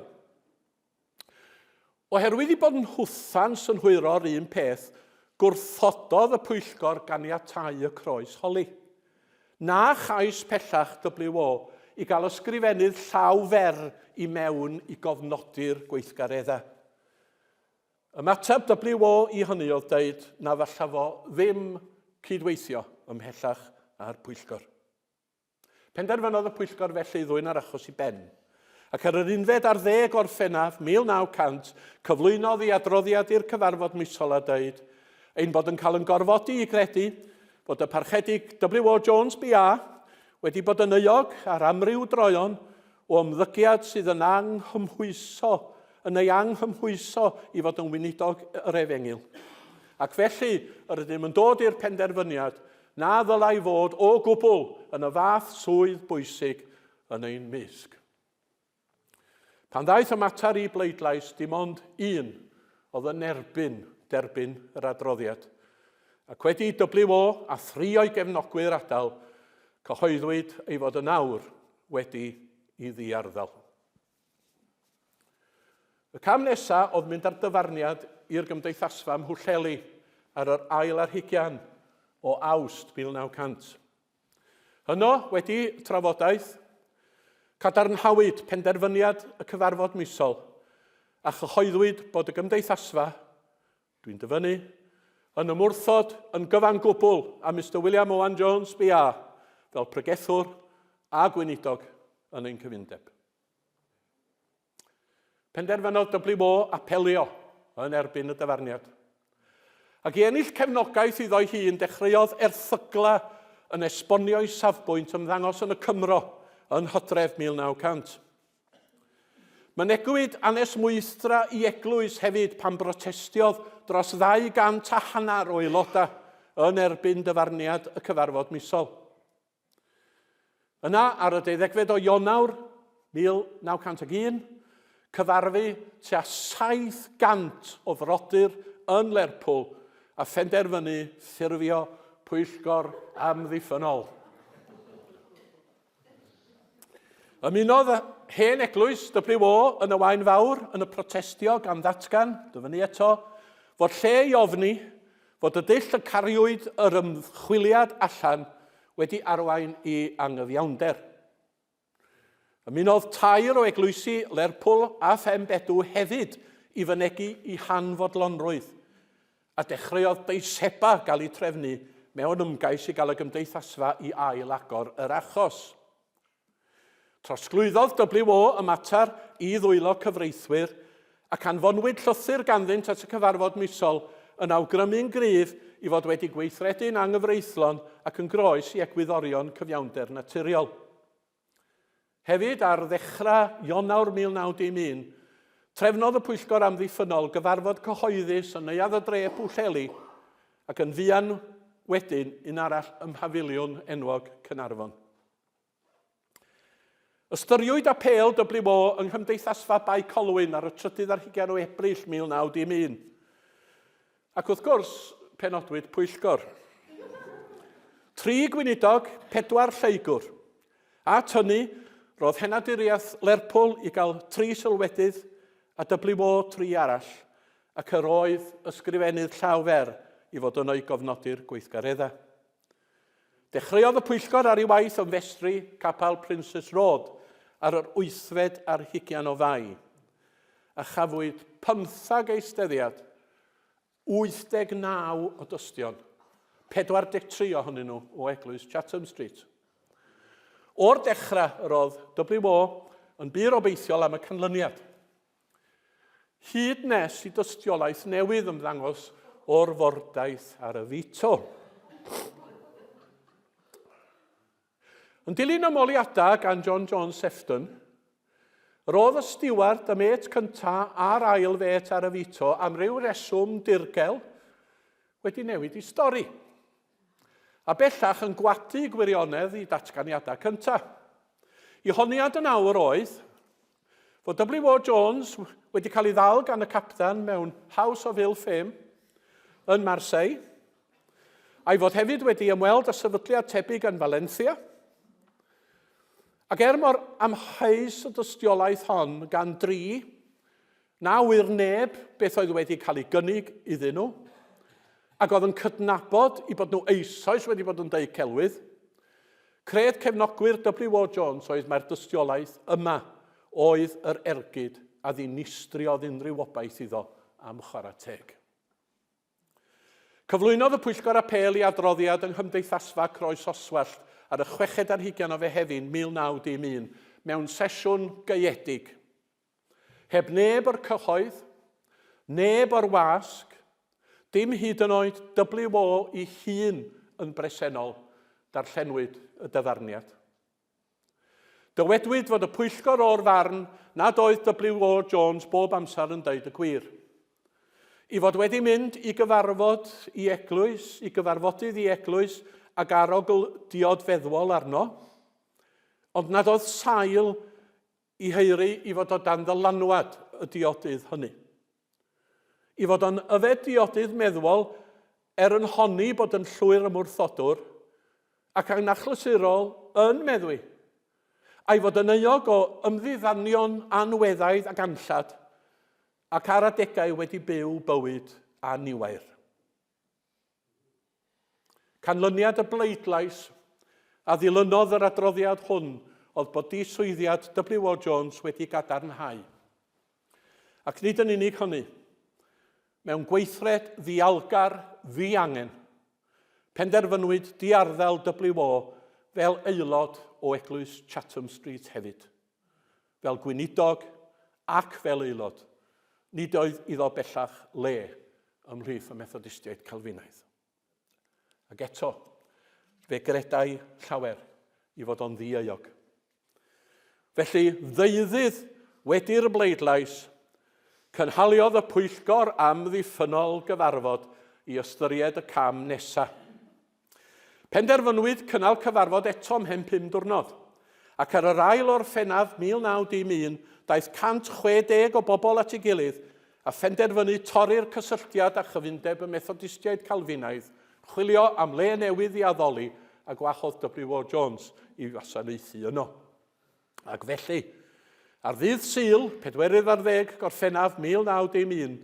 Oherwydd eu bod nhwtha'n synhwyro'r un peth, gwrthododd y pwyllgor ganiatáu y croes holi. Na chais pellach WO i gael ysgrifennydd llaw fer i mewn i gofnodi'r gweithgareddau. Ymateb WO i hynny oedd deud na falla fo ddim cydweithio ymhellach â'r pwyllgor. Penderfynodd y pwyllgor felly ddwyn yr achos i ben, ac ar yr unfed ar ddeg Gorffennaf 1900, cyflwynodd ei adroddiad i'r cyfarfod misol a dweud ein bod yn cael yn gorfodi i gredu fod y Parchedig W.O. Jones BA wedi bod yn euog ar amryw droeon o ymddygiad sydd yn anghymhwyso, yn ei anghymhwyso i fod yn weinidog yr Efengyl. Ac felly, yr ydym yn dod i'r penderfyniad na ddylai fod o gwbl yn y fath swydd bwysig yn ein mysg. Pan ddaeth y mater i bleidlais, dim ond un oedd yn erbyn derbyn yr adroddiad. Ac wedi i WO a thri o'i gefnogwyr adael, cyhoeddwyd ei fod yn awr wedi i ddiarddel. Y cam nesaf oedd mynd â'r dyfarniad i'r Gymdeithasfa ym Mhwllheli ar yr ail ar hugian o Awst 1900. Yno, wedi trafodaeth, cadarnhawyd penderfyniad y cyfarfod misol a chyhoeddwyd bod y Gymdeithasfa, dwi'n dyfynnu, yn ymwrthod yn gyfan gwbl â Mister William Owen Jones, BA, fel pregethwr a gweinidog yn ein cyfundeb. Penderfynodd WO apelio yn erbyn y dyfarniad. Ac i ennill cefnogaeth iddo'i hun, dechreuodd erthyglau yn esbonio'i safbwynt ymddangos yn y Cymro yn Hydref 1900. Mynegwyd anesmwythdra i eglwys hefyd pan brotestiodd dros ddau gant a hanner o aelodau yn erbyn dyfarniad y cyfarfod misol. Yna, ar y deuddegfed o Ionawr 1901, cyfarfu tua 700 o frodyr yn Lerpwl a phenderfynu ffurfio pwyllgor amddiffynnol. Ymunodd hen eglwys WO yn y Waun Fawr yn y protestio gan ddatgan, dyfynnu eto, fod lle i ofni fod y dull y cariwyd yr ymchwiliad allan wedi arwain i angyfiawnder. Ymunodd tair o eglwysi Lerpwl a Phen Bedw hefyd i fynegi i hanfodlonrwydd A dechreuodd deisebau gael eu trefnu mewn ymgais i gael y Gymdeithasfa i ail-agor yr achos. Trosglwyddodd WO y mater i ddwylo cyfreithwyr, Ac anfonwyd llythyr ganddynt at y cyfarfod misol yn awgrymu'n gryf i fod wedi gweithredu'n anghyfreithlon ac yn groes i egwyddorion cyfiawnder naturiol. Hefyd, ar ddechrau Ionawr 1911, trefnodd y Pwyllgor Amddiffynnol gyfarfod cyhoeddus yn Neuadd y Dre Pwllheli ac yn fuan wedyn un arall ym Mhafiliwn enwog Caernarfon. Ystyriwyd apêl WO yng Nghymdeithasfa Bae Colwyn ar y trydydd ar hugain o Ebrill 1911. Ac wrth gwrs, penodwyd pwyllgor. Tri gweinidog, pedwar lleygwr. At hynny, roedd henaduriaeth Lerpwl i gael tri sylwedydd a WO tri arall, ac yr oedd ysgrifennydd llaw fer i fod yno i gofnodi'r gweithgareddau. Dechreuodd y pwyllgor ar ei waith yn festri Capel Princes Road ar yr wythfed ar hugian o Fai, a chafwyd pymthag eisteddiad, 89 o dystion, 43 ohonyn nhw o eglwys Chatham Street. O'r dechrau yr oedd WO yn bur obeithiol am y canlyniad. Hyd nes i dystiolaeth newydd ymddangos o'r fordaith ar y Vito. Yn dilyn ymholiadau gan John Jones Sefton, roedd y stiward y mêt cyntaf a'r ail fêt ar y Vito am ryw reswm dirgel wedi newid i stori. A bellach yn gwadu gwirionedd i datganiadau cyntaf. I honiad yn awr oedd fod W. O. Jones wedi cael ei ddal gan y capten mewn House of Ill Fame yn Marseille, a'i fod hefyd wedi ymweld â sefydliad tebyg yn Valencia. Ac er mor amheus y dystiolaeth hon gan dri, na ŵyr neb beth oedd wedi cael ei gynnig iddyn nhw, ac oedd yn cydnabod i bod nhw eisoes wedi bod yn deud celwydd, Cred cefnogwyr W. O. Jones oedd mai'r dystiolaeth yma oedd yr ergyd a ddinistriodd unrhyw obaith iddo am chwarae teg. Cyflwynodd y Pwyllgor Apêl i adroddiad yng Nghymdeithasfa Croes Oswallt ar y chweched ar hugain o Fehefin 1911 mewn sesiwn gaeedig. Heb neb o'r cyhoedd, neb o'r wasg, dim hyd yn oed WO i hun yn bresennol, darllenwyd y dyfarniad. Dywedwyd fod y pwyllgor o'r farn nad oedd WO Jones bob amser yn deud y gwir. I fod wedi mynd i gyfarfod i eglwys, i gyfarfodydd i eglwys ag arogl diod feddwol arno, ond nad oedd sail i haeru i fod o dan ddylanwad y diodydd hynny. I fod o'n yfed diodydd meddwol er yn honni bod yn llwyr ymwrthodwr ac yn achlysurol yn meddwi, a'i fod yn euog o ymddiddanion anweddaidd ac anllad, ac ar adegau wedi byw bywyd aniwair. Canlyniad y bleidlais a ddilynodd yr adroddiad hwn oedd bod diswyddiad W.O. Jones wedi gadarnhau. Ac nid yn unig hynny, mewn gweithred ddialgar ddiangen, penderfynwyd diarddel W.O. fel aelod o Eglwys Chatham Street hefyd. Fel gweinidog ac fel aelod, nid oedd iddo bellach le ymhlith y Methodistiaid Calfinaidd. Ac eto, fe gredai llawer i fod o'n ddieuog. Felly, ddeuddydd wedi'r bleidlais, cynhaliodd y pwyllgor amddiffynnol gyfarfod i ystyried y cam nesaf. Penderfynwyd cynnal cyfarfod eto ymhen pum diwrnod, ac ar yr ail Orffennaf 1911 daeth 160 o bobl at ei gilydd a phenderfynu torri'r cysylltiad â Chyfundeb y Methodistiaid Calfinaidd, chwilio am le newydd i addoli a gwahodd W. O. Jones i wasanaethu yno. Ac felly, ar ddydd Sul, pedwerydd ar ddeg Gorffennaf 1911,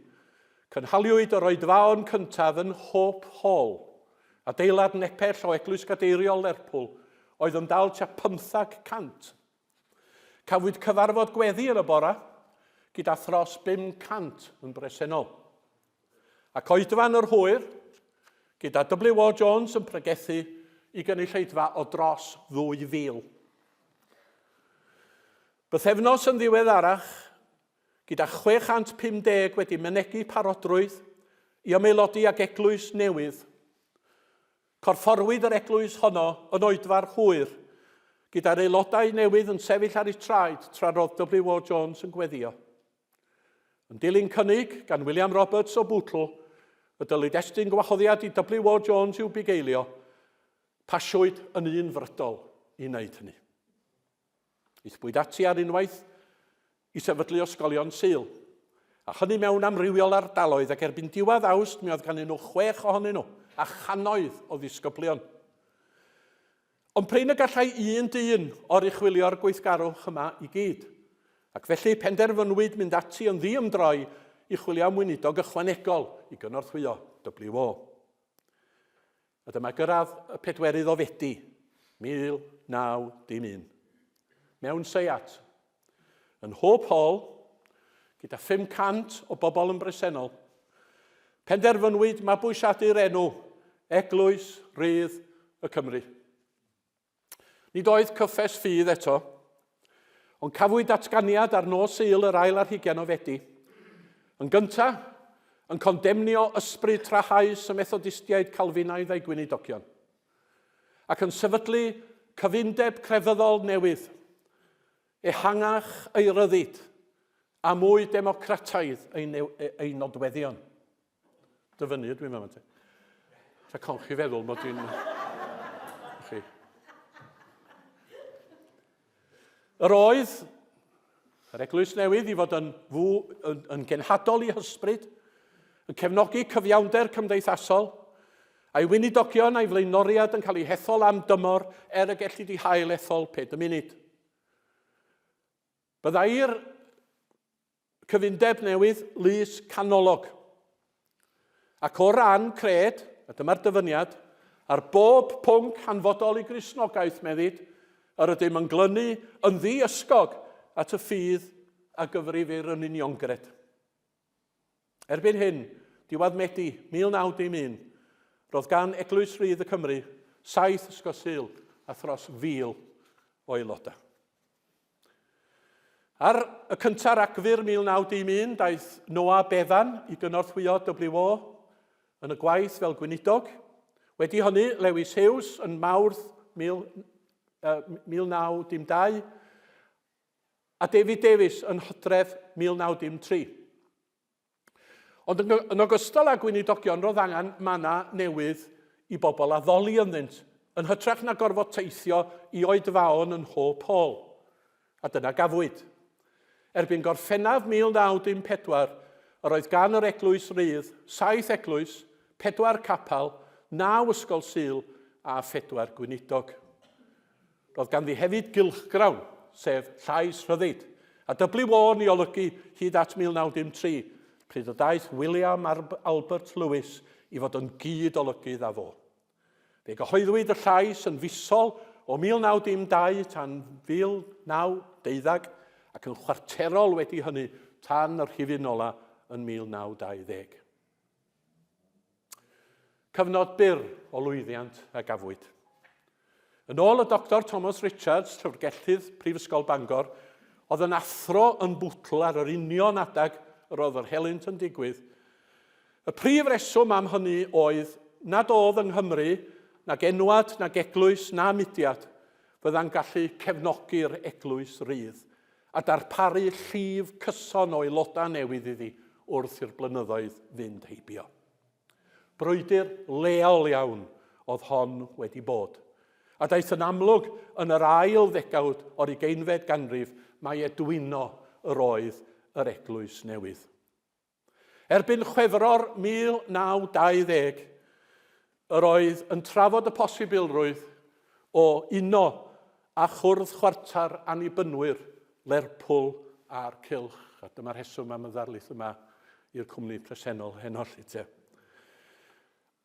cynhaliwyd yr oedfaon cyntaf yn Hope Hall, adeilad nepell o Eglwys Gadeiriol Lerpwl, oedd yn dal tua pymthag cant. Cafwyd cyfarfod gweddi yn y bora, gyda thros 500 yn bresennol. Ac oedfa'n yr hwyr, gyda W.O. Jones yn pregethu i gynulleidfa o dros 2,000. Bythefnos yn ddiweddarach, gyda 650 wedi mynegi parodrwydd i ymaelodi ag eglwys newydd. Corfforwyd yr eglwys honno yn oedfa'r hwyr, gyda'r aelodau newydd yn sefyll ar eu traed tra roedd W.O. Jones yn gweddio. Yn dilyn cynnig gan William Roberts o Bootle y dylid estyn gwahoddiad i W.O. Jones i'w bugeilio, pasiwyd yn unfrydol i wneud hynny. Aethpwyd ati ar unwaith i sefydlu ysgolion Sul, a hynny mewn amrywiol ardaloedd, ac erbyn diwedd Awst mi oedd ganddyn nhw chwech ohonyn nhw, a channoedd o ddisgyblion. Ond prin y gallai un dyn oruchwylio'r gweithgarwch yma i gyd, ac felly penderfynwyd mynd ati yn ddiymdroi i chwilio am weinidog ychwanegol i gynorthwyo WO. A dyma gyrraedd y pedwerydd o Fedi, 1901. Mewn seiat, yn Hope Hall, gyda 500 o bobl yn bresennol, penderfynwyd mabwysiadu'r enw Eglwys Rydd y Cymru. Nid oedd cyffes ffydd eto, ond cafwyd datganiad ar nos Sul yr ail ar hugain o Fedi. Yn gyntaf, yn condemnio ysbryd trahaus y Methodistiaid Calfinaidd a'i gweinidogion, ac yn sefydlu cyfundeb crefyddol newydd, ehangach ei ryddid a mwy democrataidd ei, ei nodweddion. Dyfynnu ydw i'n meddwl te. Ta con chi feddwl mod i'n... Chi. Yr oedd yr Eglwys Newydd i fod yn, fw, yn, yn genhadol i hysbryd, yn cefnogi cyfiawnder cymdeithasol, a'i weinidogion a'i flaenoriad yn cael eu hethol am dymor er y gellid i hael ethol pe dymunid. Byddai'r Cyfundeb newydd, lys canolog. Ac o ran cred, a dyma'r dyfyniad, ar bob pwnc hanfodol i Gristnogaeth, meddid, yr ydym yn glynu yn ddi-ysgog at y ffydd a gyfrifir yn uniongred. Erbyn hyn, diwedd Medi 1911, roedd gan Eglwys Rydd y Cymru saith ysgol Sul a thros fil o aelodau. Ar y cyntaf Ragfyr 1911, daeth Noah Bevan i gynorthwyo WO yn y gwaith fel gweinidog. Wedi hynny, Lewis Hughes yn Mawrth 1912 a David Davies yn Hydref 1913. Ond yn ogystal â gweinidogion, roedd angen manna newydd i bobl addoli ynddynt, yn hytrach na gorfod teithio i oedfaon yn Hope Hall. A dyna gafwyd. Erbyn Gorffennaf 1914, yr oedd gan yr Eglwys Rydd saith eglwys, pedwar capel, naw ysgol Sul a phedwar gweinidog. Roedd ganddi hefyd gylchgrawn, sef Llais Rhyddid, a WO yn ei olygu hyd at 1913, pryd y daeth William Albert Lewis i fod yn gyd-olygydd â fo. Fe gyhoeddwyd y Llais yn fisol o 1912 tan 1912 ac yn chwarterol wedi hynny tan y rhifyn ola yn 1920. Cyfnod byr o lwyddiant a gafwyd. Yn ôl y Doctor Thomas Richards, llyfrgellydd Prifysgol Bangor, oedd yn athro yn Bootle ar yr union adeg yr oedd yr helynt yn digwydd, y prif reswm am hynny oedd nad oedd yng Nghymru nag enwad, nag eglwys, na mudiad fydda'n gallu cefnogi'r eglwys rydd a darparu llif cyson o aelodau newydd iddi wrth i'r blynyddoedd fynd heibio. Brwydr leol iawn oedd hon wedi bod, a daeth yn amlwg yn yr ail ddegawd o'r ugeinfed ganrif mai edwino yr oedd yr eglwys newydd. Erbyn Chwefror 1920, yr oedd yn trafod y posibilrwydd o uno â chwrdd chwarter Annibynwyr Lerpwl a'r cylch, a dyma'r rheswm am y ddarlith yma i'r cwmni presennol heno 'lly te.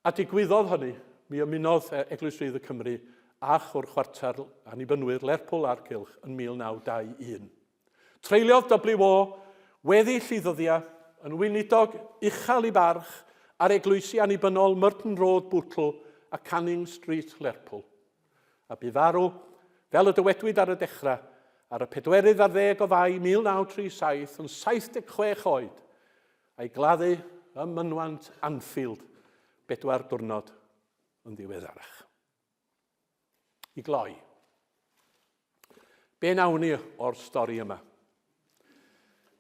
A digwyddodd hynny, mi ymunodd Eglwys Rydd y Cymru â Chwrdd Chwarter Annibynwyr Lerpwl a'r Cylch yn 1921. Treuliodd WO weddill ei ddyddiau yn weinidog uchel ei barch ar eglwysi annibynnol Merton Road, Bootle a Canning Street, Lerpwl. A bu farw, fel y dywedwyd ar y dechrau, ar y pedwerydd ar ddeg o Fai 1937 yn 76 oed, a'i gladdu ym mynwent Anfield bedwar diwrnod yn ddiweddarach. I gloi, be nawn ni o'r stori yma?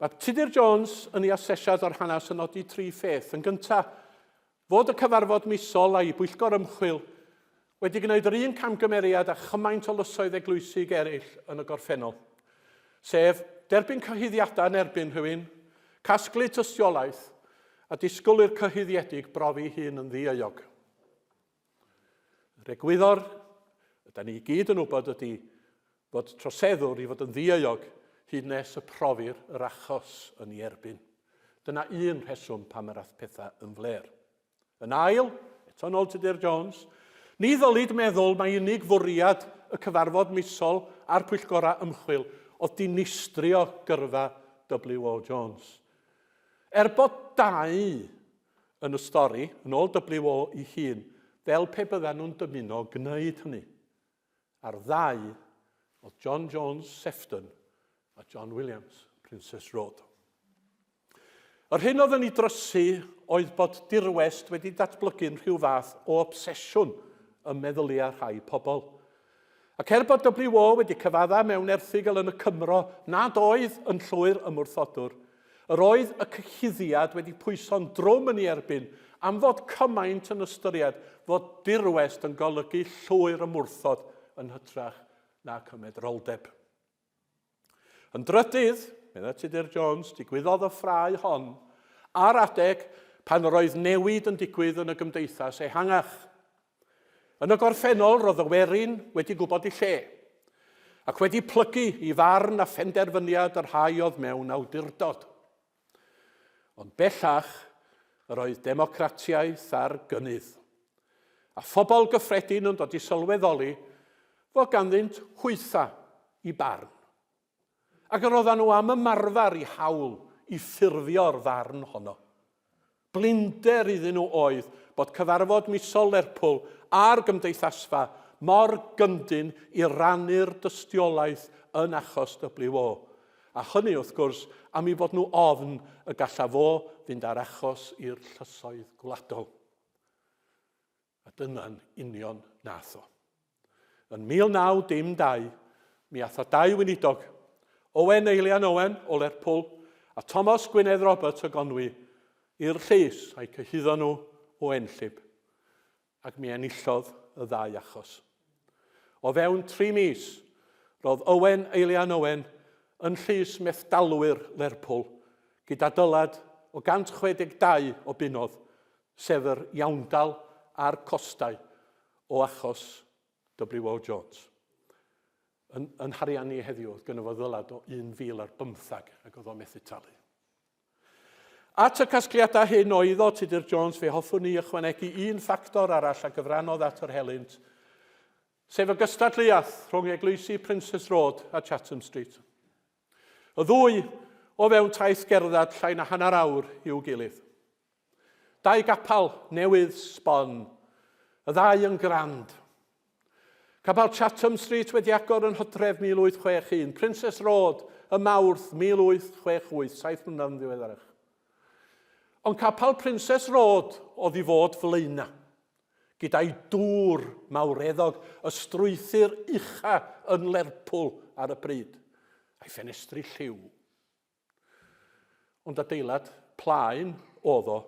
Mae Tudur Jones yn ei asesiad o'r hanes yn nodi tri pheth. Yn gyntaf, fod y cyfarfod misol a'i bwyllgor ymchwil wedi gwneud yr un camgymeriad â chymaint o lysoedd eglwysig eraill yn y gorffennol, sef derbyn cyhuddiadau yn erbyn rhywun, casglu tystiolaeth, a disgwyl i'r cyhuddiedig brofi hun yn ddi-euog. Yr egwyddor, yda ni i gyd yn wybod, ydy fod troseddwr i fod yn ddi-euog hyd nes y profir yr achos yn ei erbyn. Dyna un rheswm pam yr ath pethau yn flêr. Yn ail, eto yn ôl Tudur Jones, ni ddylid meddwl mai unig fwriad y cyfarfod misol a'r pwyllgorau ymchwil oedd dinistrio gyrfa W.O. Jones. Er bod dau yn y stori, yn ôl WO ei hun, fel pe byddan nhw'n dymuno gwneud hynny. A'r ddau oedd John Jones Sefton a John Williams, Princess Road. Yr hyn oedd yn ei drysu oedd bod dirwest wedi datblygu'n rhyw fath o obsesiwn ym meddyliau rhai pobl. Ac er bod WO wedi cyfadda mewn erthygl yn y Cymro nad oedd yn llwyr ymwrthodwr, yr oedd y cyhuddiad wedi pwyso'n drwm yn ei erbyn am fod cymaint yn ystyried fod dirwest yn golygu llwyr ymwrthod yn hytrach na cymedroldeb. Yn drydydd, meddai Tudur Jones, digwyddodd y ffrae hon ar adeg pan yr oedd newid yn digwydd yn y gymdeithas ehangach. Yn y gorffennol, roedd y werin wedi gwybod ei lle, ac wedi plygu i farn a phenderfyniad y rhai oedd mewn awdurdod. Ond bellach, yr oedd democratiaeth ar gynnydd, a phobl gyffredin yn dod i sylweddoli fod ganddynt hwytha i barn. Ac yr oedden nhw am ymarfer i hawl i ffurfio'r farn honno. Blinder iddyn nhw oedd bod cyfarfod misol Lerpwl a'r Gymdeithasfa mor gyndyn i rannu'r dystiolaeth yn achos WO. A hynny, wrth gwrs, am eu bod nhw ofn y galla fo fynd â'r achos i'r llysoedd gwladol. A dyna'n union nath o. Yn 1912, mi ath o dau weinidog, Owen Eilian Owen o Lerpwl a Thomas Gwynedd Roberts o Gonwy, i'r llys a'i cyhuddo nhw o enllib, ac mi enillodd y ddau achos. O fewn tri mis, roedd Owen Eilian Owen yn llys methdalwyr Lerpwl gyda dyled o 162 o bunnoedd sef yr iawndal a'r costau o achos W.O. Jones. Yn, yn harian ni heddiw, oedd gynno fo ddyled o 1,000 ar bymthag ac oedd o'n methu talu. At y casgliadau hyn o eiddo Tudur Jones, fe hoffwn ni ychwanegu un ffactor arall a gyfrannodd at yr helynt, sef y gystadleuaeth rhwng eglwysi Princess Road a Chatham Street. Y ddwy o fewn taith gerdded llai na hanner awr i'w gilydd. Dau gapel newydd sbon, y ddau yn grand. Capel Chatham Street wedi agor yn Hydref 1861, Princess Road ym Mawrth 1868, saith mlynedd yn ddiweddarach. Ond capel Princess Road oedd i fod flaena, gyda'i dŵr mawreddog, y strwythur ucha yn Lerpwl ar y pryd, a'i ffenestri lliw. Ond adeilad plaen oedd o,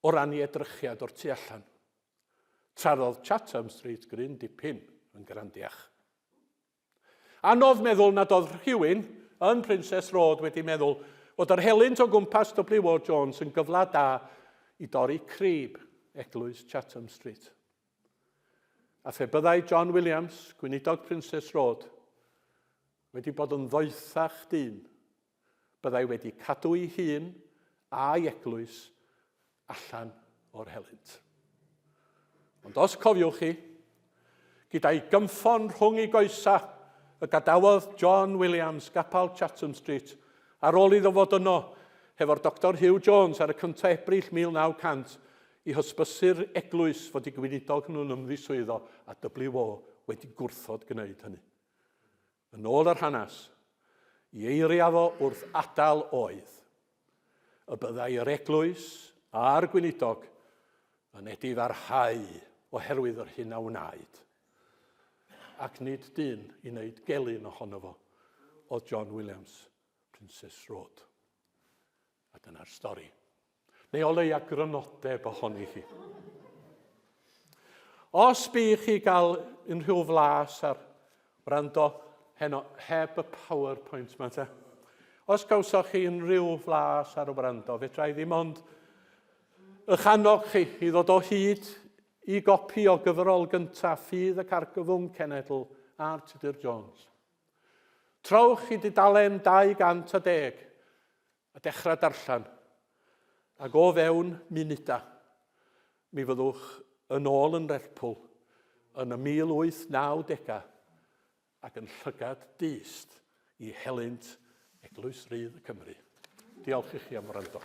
o ran ei edrychiad o'r tu allan. Trarodd Chatham Street gryn dipyn yn grandiach. Anodd meddwl nad oedd rhywun yn Princess Road wedi meddwl fod yr helynt o gwmpas W.O. Jones yn gyfle da i dorri crib eglwys Chatham Street. A phe byddai John Williams, gweinidog Princess Road, wedi bod yn ddoethach dyn, byddai wedi cadw'i hun a'i eglwys allan o'r helynt. Ond os cofiwch chi, gyda'i gynffon rhwng ei goesa, y gadawodd John Williams gapel Chatham Street ar ôl iddo fod yno hefo'r Doctor Hugh Jones ar y 1 Ebrill 1900 i hysbysu'r eglwys fod eu gweinidog nhw'n ymddiswyddo a WO wedi gwrthod gwneud hynny. Yn ôl yr hanes, i eiriau fo wrth adael oedd y byddai yr eglwys a'r gweinidog yn edifarhau oherwydd yr hyn a wnaed. Ac nid dyn i wneud gelyn ohono fo oedd John Williams, Princess Road. A dyna'r stori. Neu o leia grynodeb ohoni hi. Os bu chi gael unrhyw flas ar wrando heno heb y PowerPoint ma te. Os gawsoch chi unrhyw flas ar wrando, fedra i ddim ond ych annog chi i ddod o hyd i gopi o gyfrol gyntaf Ffydd ac Argyfwng Cenedl ar Tudur Jones. Trowch i dudalen 210 a dechrau darllen, ac o fewn munudau, mi fyddwch yn ôl yn Lerpwl yn y 1890au ac yn llygad dyst i helynt Eglwys Rydd y Cymry. Diolch i chi am wrando.